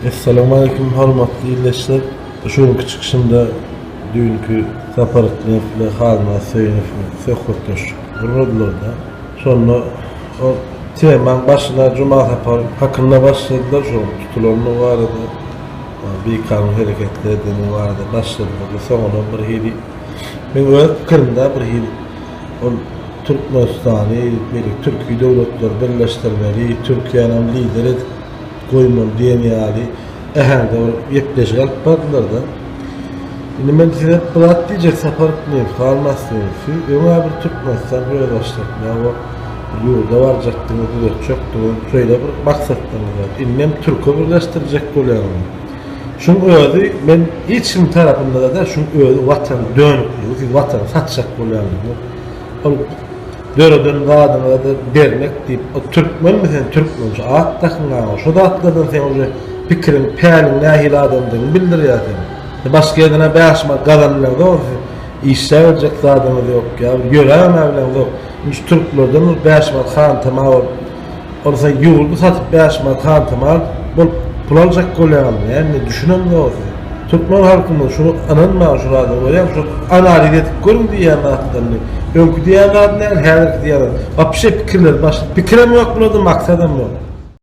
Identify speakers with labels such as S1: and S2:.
S1: Essalamualeýkum hormatly ildeşler. Şu günki çykyşymda düýnki Sapar Yklymow bilen Halmyrat Söýünowyň söhbetdeşlik gurnadylar-da. Şonda ol temaň başyna Juma Sapar hakynda başladylar, şoň tutulandygy barada, bikanun hereketler edendigi barada başladylar-da, soňundan bir hili meň öz pikirimde bir hili ol Türkmenistany beýleki türki döwletleri birleşdirmeli, Türkiýänem lider edip goýmaly diýen ýaly äheňde bir gepleşik alyp bardylar-da. Indi men size bir zat diýjek, Sapar Yklymow, Halmyrat siz öň-ä bir Türkmenistan özbaşdak näme bir ýurda barjakdyňyz, düzetjekdiňiz, şeýle bir maksatlaryňyz bar. Indem türke birleşdirjek bolýaňyz. Şuň özi men hiç kimiň tarapynda-da däl, şuň özi watan dönükligi, siz watany satjak bolýaňyz. Ol döreden zadyňyza-da bermek diýip, o türkmenmi sen, türkmençe at dakyňaga, şo zatlardan seň uje pikiriň, päliň nähili adamdygyňy bildirýär seniň. Başga ýerden-ä bäş manat gazanylaňzok, siz işläberjek zadyňyz ýok, ýa bir ýöräbem-ä bileňzok. Indi şu türklerden bir bäş manat hantama bolup, Ol sen ýurdy satyp 5 manat hantama bolup pul aljak bolýaňmy näme men düşünemzok size. Türkmen halkymyz şuny ynanmaň şu zada görýäňmi şu analiz edip görüň diýýän zatlaryny. Öňki diýýän zady näme häzirki diýýän zady. Wapşe pikirleri başga pikirem ýok bularda maksadam ýok.